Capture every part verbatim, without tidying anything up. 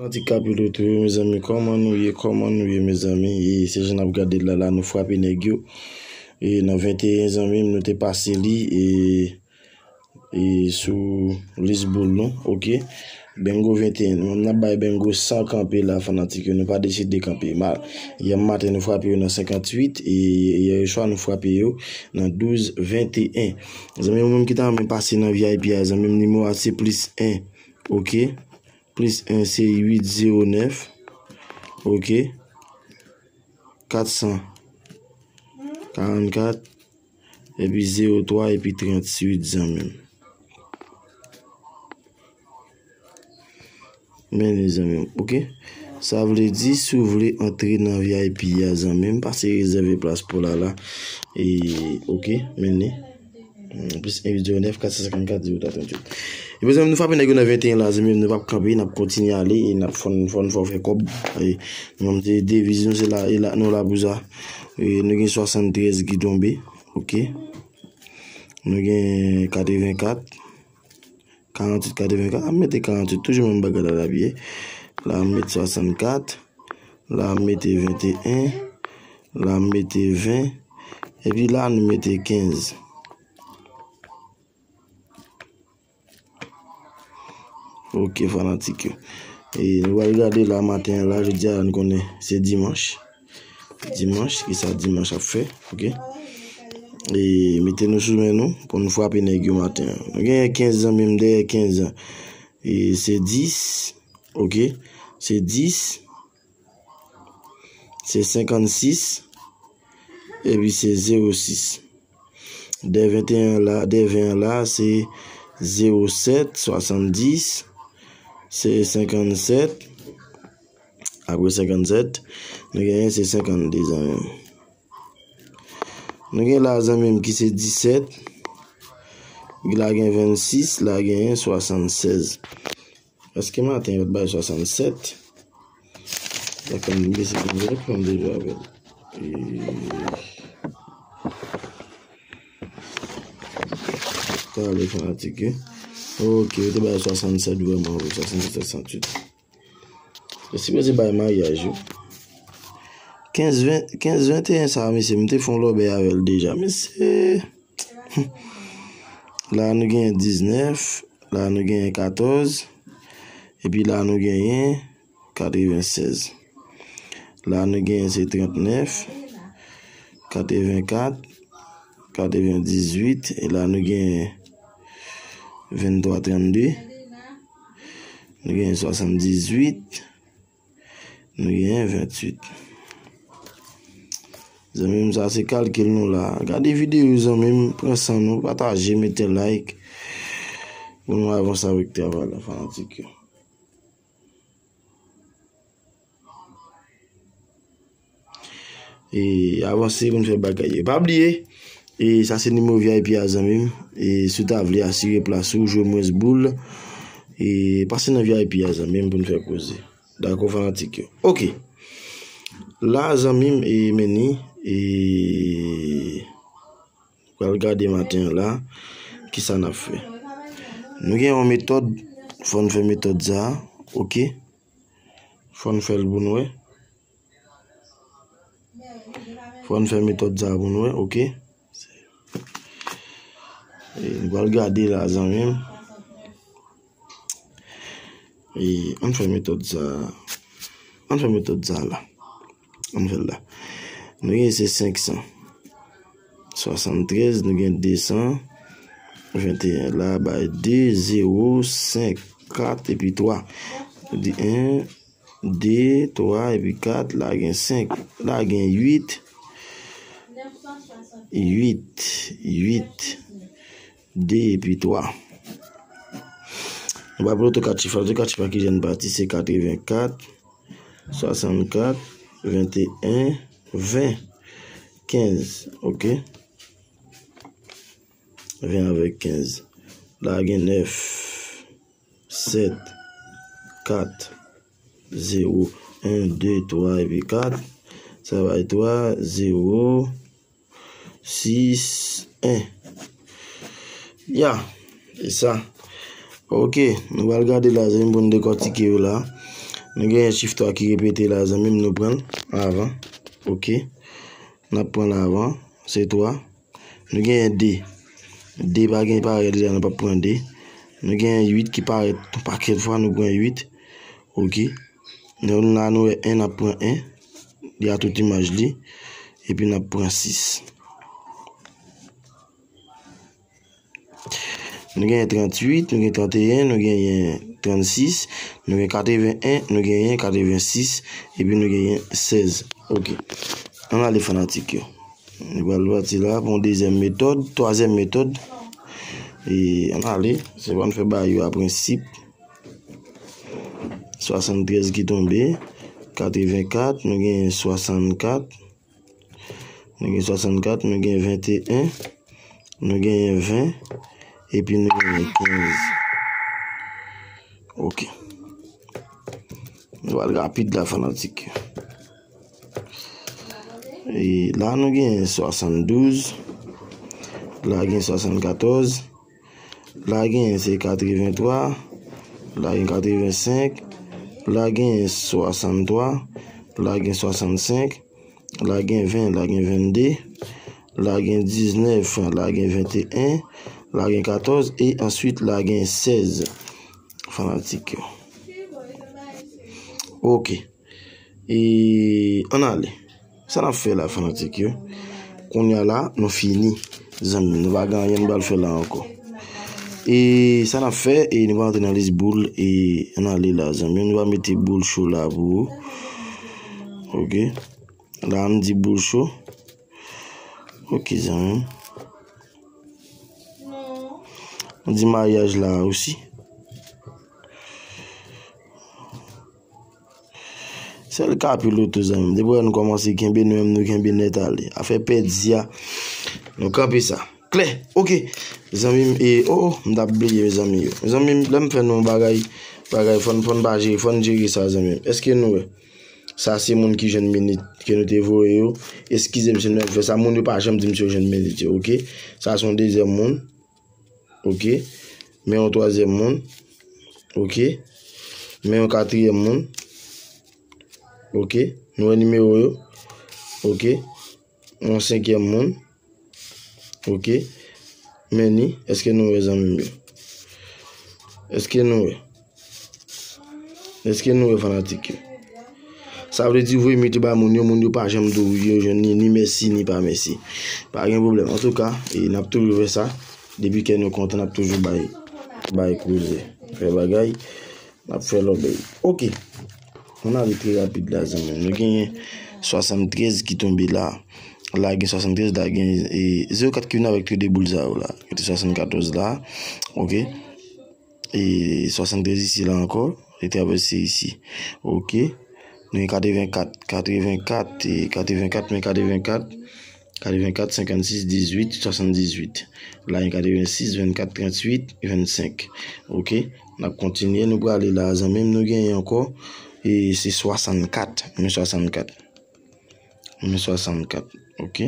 Fanatik k ap retounen, mezanmi, kòman nou ye? Kòman nou ye, mezanmi? E se jan n ap gade l la, la, nou frape nèg yo. E nan venteyen, zanmi m, nou te pase li, e, e sou lis boul nou, oke? Bengo venteyen, nou menm n ap bay Bengo san kanpe la, fanatik yo, nou pa deside kanpe. Ma-, yè maten, nou frape yo nan senkantuit, e yè swa, nou frape yo nan douz venteyen. Zanmi m, ou menm ki ta renmen pase nan V I P a, zanmi m, nimewo a se plis en, oke? Plis en se uit zewo nèf, oke? Kat san karannkat, epi zewo twa, epi tranntuit, zanmi m. Men li, zanmi m, oke? Sa vle di, si w vle antre nan V I P a, zanmi m, pase rezève plas pou la la. E, oke, men li. Hmm, plis en uit zewo nèf kat san senkann kat zewo twa tranntuit. Epi, zanmi m, nou frape nèg yo nan venteyen la, zanmi m, nou p ap kanpe, n ap kontinye ale, e n ap fò n, fò n fè kòb. E, nou menm, de-, deviz nou, se la, e la, nou la pou sa. E, nou gen swasanntrèz ki tonbe, oke? Nou gen katrevenkat, karanntuit, katrevenkat, a mete karanntuit, toujou menm bagay la l ap ye. La, m met swasannkat, la, m mete venteyen, la, m mete ven, epi la, nou mete kenz. Oke, fanatik yo. E nou pral gade la maten an la, jodi a, nou konnen se dimanch. Dimanch, kisa dimanch ap fè, oke? E mete nou sou men nou pou nou frape nèg yo maten an. Nou genyen kenz, zanmi m, dèyè kenz an. E se dis, oke? Se dis, se senkannsis, epi se zewo sis. Dèyè venteyen an la, dèyè ven an la, se zewo sèt, swasanndis, se senkannsèt, apre senkannsèt, nou genyen se senkannde, zanmi m. Nou gen la, zanmi m, ki se disèt, la gen vennsis, la genyen swasannsèz. Èske maten yo t bay swasannsèt? Dakò, m bese pou m vin pran deja avè l. E, talè fanatik yo. Oke, yo te bay swasannsèt vrèman vre, swasannsèt, swasanntuit. Yo sipoze bay maryaj yo. Kenz ven, kenz venteyen sa, mesye, m te fè yon lòbèy avè l deja, mesye. La, nou genyen diznèf, la, nou genyen katòz, epi la, nou genyen katrevensèz. La, nou genyen se trantnèf, katrevenkat, katrevendizuit, e la, nou genyen venntwa, trannde, nou genyen swasanndizuit, nou genyen ventuit. Zanmi m, sa se kalkil nou la. Gade videyo, zanmi m, pran san nou, pataje, mete like. Pou nou avanse avèk travay la, fanatik yo. E avanse pou n fè bagay yo. Pa bliye, e sa se nimewo V I P a, zanmi m. E si w ta vle asire plas ou, jwe mwens boul, e pase nan V I P a, zanmi m, pou n fè koze. Dakò, fanatik yo. Oke. La, zanmi m, e men ni, e pral gade maten an la, kisa n ap fè. Nou gen yon metòd, fò n fè metòd sa a, oke? Fò n fè l pou n wè. Fò n fè metòd sa a pou n wè, oke? E, nou pral gade la, zanmi m. E, ann fè metòd sa. Ann fè metòd sa la. Ann fè l la. Nou gen se senk san swasanntrèz, nou gen de san venteyen la, bay de, zewo, senk, kat, epi twa. Nou di en, de, twa, epi kat, la gen senk, la gen uit, uit, uit, de, epi twa. Nou pa pran tout kat chif la, tout kat chif la ki jwenn pati se katrevenkat, swasannkat, venteyen, ven, kenz, oke? Ven avèk kenz. La gen nèf, sèt, kat, zewo, en, de, twa, epi kat. Sa bay twa, zewo, sis, en. Ya, e sa. Oke, nou pral gade la, zanmi m, pou n dekòtike yo la. Nou genyen chif twa ki repete la, zanmi m, nou pran l avan. Ok. N ap pran l avan. Se twa. Nou genyen de. De pa gen parèt la, nou p ap pran de. Nou genyen uit ki parèt yon pakèt fwa, nou pran uit. Ok. Nou, la, nou wè en, n ap pran en. Li a tout imaj li. Epi n ap pran sis. Nou genyen tranntuit, nou gen tranteyen, nou genyen trannsis, nou gen katrevennen, nou genyen katrevensis, epi nou genyen sèz. Ok. Ann ale fanatik yo. Nou pral pati la pou yon dezyèm metòd, twazyèm metòd. E ann ale, se pa n fè bagay yo a prensip. Swasanntrèz ki tonbe, katrevenkat, nou genyen swasannkat. Nou gen swasannkat, nou gen venteyen, nou genyen ven, epi nou genyen kenz. Ok. Nou pral rapid la, fanatik. E la, nou gen swasanndouz, la gen swasannkatòz, la gen se katreventwa, la gen katrevensenk, la gen swasanntwa, la gen swasannsenk, la gen ven, la gen vennde, la gen diznèf, la gen venteyen, la gen katòz, e answit la gen sèz, fanatik yo. Ok. E ann ale. Sa n ap fè la, fanatik yo? Kounye a la, nou fini, zanmi m. Nou pa gen anyen nou pral fè la ankò. E sa n ap fè, e nou pral antre nan lis boul, e ann ale la, zanmi m. Nou va mete boul cho la pou ou. Ok. La, m di boul cho. Ok, zanmi m. M di maryaj la osi. Sèl kapiloto, zanmi m. Depi wè nou kòmanse kenbe, nou menm nou kenbe nèt ale. Afè pèdi a, nou kanpe sa. Klè. Ok. Zanmi m, e, o, o, m t ap bliye, mezanmi yo. Zanmi m, lè m fè nou yon bagay, bagay, fò n, fò n pa jere, fò n jere sa, zanmi m. Èske nou wè? Sa se moun ki jwenn minit ke nou te voye yo. Eskize m si nou fè sa, moun yo pa janm di m si yo jwenn minit yo, ok? Sa se yon dezyèm moun. Ok. Men yon twazyèm moun. Ok. Men yon katriyèm moun. Ok. Nou wè nimewo yo. Ok. Yon senkyèm moun. Ok. Men ni, èske nou wè, zanmi m yo? Èske nou wè? Èske nou wè, fanatik yo? Sa vle di, voye mete ba moun yo, moun yo pa janm di w yo jwenn ni, ni mèsi, ni pa mèsi. Pa gen pwoblèm. Antouka, e n ap toujou fè sa. Depi kè nou kontan, n ap toujou bay, bay koze. Fè bagay, n ap fè lòbèy. Ok. Ann ale trè rapid la, zanmi m. Nou genyen swasanntrèz ki tonbe la. La gen swasanntrèz, la gen, e, zewo kat ki vin avèk tou de boul sa yo la. Rete swasannkatòz la. Ok. E swasantrèz isi la ankò, li travèse isi. Ok. Nou gen katrevenkat, katrevenkat, e katrevenkat, men katrevenkat, katrevenkat, senkannsis, dizuit, swasanndizuit. La gen katrevensis, vennkat, tranntuit, vennsenk. Ok. N ap kontinye, nou prale la, zanmi m, nou genyen ankò, e se swasannkat, men swasannkat. Men swasannkat, ok.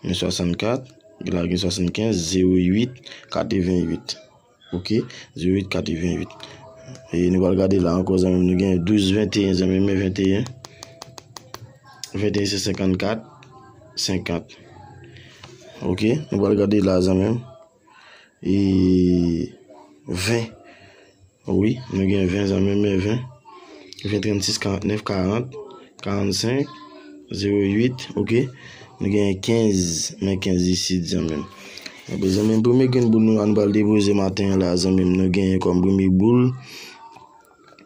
Men swasannkat, la gen swasannkenz, zewo uit, katrevenuit. Ok, zewo uit katrevenuit. E nou pral gade la ankò, zanmi m, nou gen douz venteyen, zanmi m, men venteyen. Venteyen se senkannkat, senkant. Ok, nou pral gade la, zanmi m. E ven. Wi, nou gen ven, zanmi m, men ven. Ven, trannsis, karantnèf, karant, karannsenk, zewo uit, ok. Nou gen kenz, men kenz isit, zanmi m. Ebyen, zanmi m, premye grenn boul nou, nou pral depoze maten an la, zanmi m, nou genyen kòm premye boul,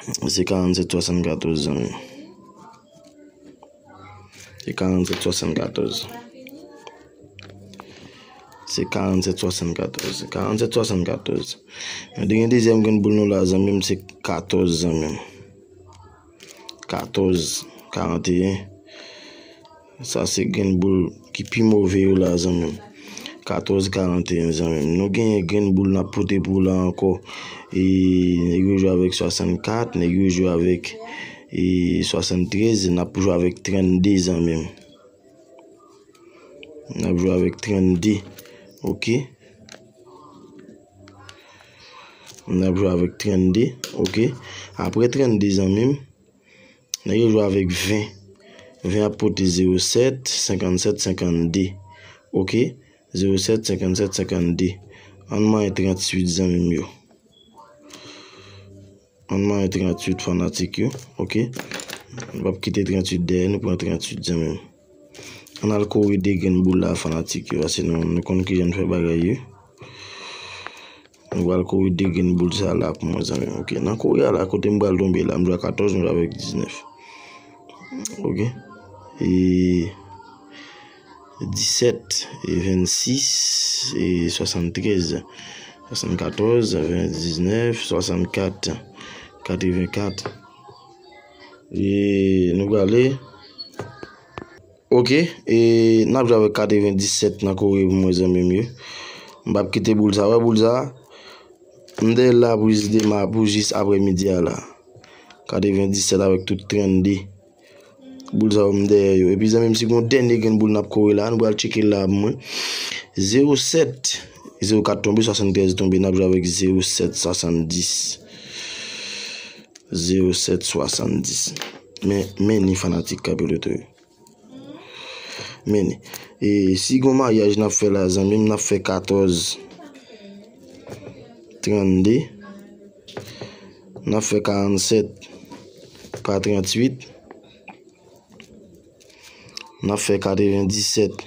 se karannsèt swasannkatòz, zanmi m. Se karannsèt swasannkatòz. Se karannsèt swasannkatòz. Karannsèt swasannkatòz. Nou te gen dezyèm grenn boul nou la, zanmi m, se katòz, zanmi m. Katòz, karanteyen. Sa se grenn boul ki pi move yo la, zanmi m. Katòz, karanteyen, zanmi m. Nou genyen grenn boul n ap pote pou ou la ankò. E nèg yo jwe avèk swasannkat, nèg yo jwe avèk, e swasanntrèz, n ap jwe avèk trannde, zanmi m. N ap jwe avèk trannde. Ok. N ap jwe avèk trannde. Ok. Apre trannde, zanmi m, Nèg yo jwe avèk ven. Ven ap pote zewo sèt, senkannsèt, senkannde. Ok? Zewo sèt, senkannsèt, senkannde. Ann manyen tranntuit, zanmi m yo. Ann manyen tranntuit, fanatik yo. Ok? Nou p ap kite tranntuit dèyè, nou pran tranntuit, zanmi m. Ann al kore de grenn boul la, fanatik yo, paske nou, nou konn kijan n fè bagay yo. Nou pral kore de grenn boul sa la pou mwen, zanmi m. Ok, nan kore a la, kote m pral tonbe la, m jwe a katòz, m jwe avèk diznèf. Ok. E disèt, e vennsis, e swasanntrèz, swasannkatòz, diznèf, swasannkat, katrevenkat. E nou prale. Ok, e n ap jwe avèk katrevendisèt nan kore pou mwen, zanmi m yo. M p ap kite boul sa. Wè boul sa? M dèyè l la pou jis dema, pou jis aprèmidi a la. Katrevendisèt avèk tout trannde. Boul sa yo m dèyè yo. Epi zanmi m, si gon dènye grenn boul n ap kore la, nou pral tcheke l la pou mwen. Zewo sèt, zewo kat tonbe, swasanntrèz tonbe, n ap jwe avèk zewo sèt swasanndis. Zewo sèt swasanndis. Men, men ni fanatik Kanpe Loto yo. Men ni. E si gon maryaj n ap fè la, zanmi m, n ap fè katòz trannde. N ap fè karannsèt pa tranntuit. N ap fè katrevendisèt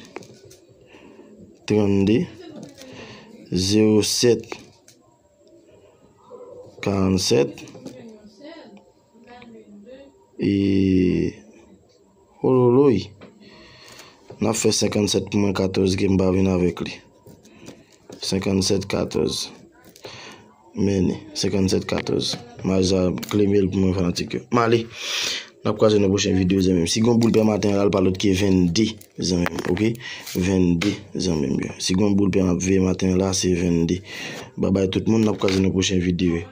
trannde. Zewo sèt karannsèt. E, ololoy. N ap fè senkannsèt pou mwen katòz ke m pa vin avèk li. Senkannsèt katòz. Men ni, senkannsèt katòz. Maza klemel pou mwen fanatik yo. M ale. N ap kwaze nan pwochen videyo, zanmi m. Si gon boul pè maten an la, l pa lòt ke vennde, zanmi m. Ok? Vennde, zanmi m yo. Si gon boul pè m ap veye maten an la, se vennde. Babay tout moun, n ap kwaze nan pwochen videyo.